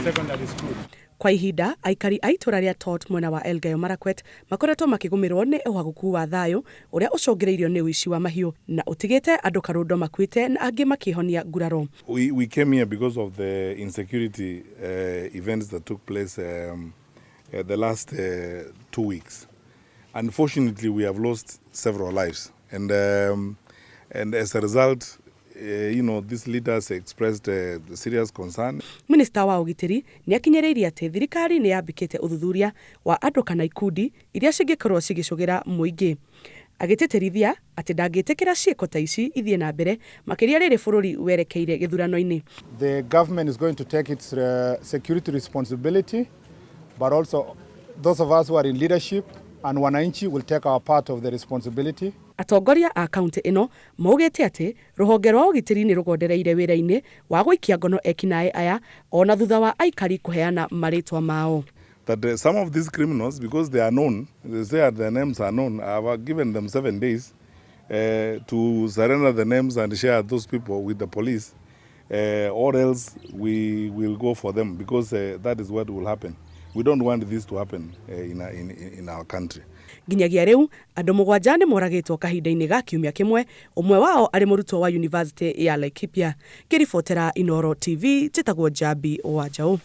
Secondary School. Kwa ihinda, aikari a itũra rĩa Tot mwena wa Elgeyo Marakwet makoretwo makĩgũmĩrwo nĩ ũhagũku wa thayũ ũrĩa ũcũngĩrĩirio nĩ ũici wa mahiũ na ũtigĩte andũ karũndo makuĩte na angĩ makĩhonia nguraro. We came here because of the insecurity events that took place the last 2 weeks. Unfortunately, we have lost several lives, and as a result, these leaders expressed serious concern. Minista wa ũgitĩri nĩ akinyĩrĩirie atĩ thirikari nĩ yambĩkĩte ũthuthuria wa andũ kana ikundi iria cingĩkorwo cigĩcũgĩra mũingĩ, agĩtĩtĩrithia atĩ ndangĩtĩkĩra ciĩko ta ici ithiĩ na mbere, makĩria rĩrĩ bũrũri werekeire gĩthurano-inĩ. The government is going to take its security responsibility, but also those of us who are in leadership and wananchi will take our part of the responsibility. Atongoria a kaunti ĩno maugĩte atĩ rũhonge rwa ũgitĩri nĩ rũgondereire wĩra-inĩ wa gũikia ngono ekinaĩ aya ona thutha wa aikari kũheana marĩtwa mao. That some of these criminals, because they are known, they say that their names are known, I have given them 7 days to surrender the names and share those people with the police, or else we will go for them, because that is what will happen. We don't want this to happen in our country. Nginyagia rĩu andũ 7 nĩ moragĩtwo kahinda-inĩ ga kiumia kĩmwe, ũmwe wao arĩ mũrutwo wa University ya Laikipia. Ngĩribotera Inoro TV, njĩtagwo Njambi wa Njaũ.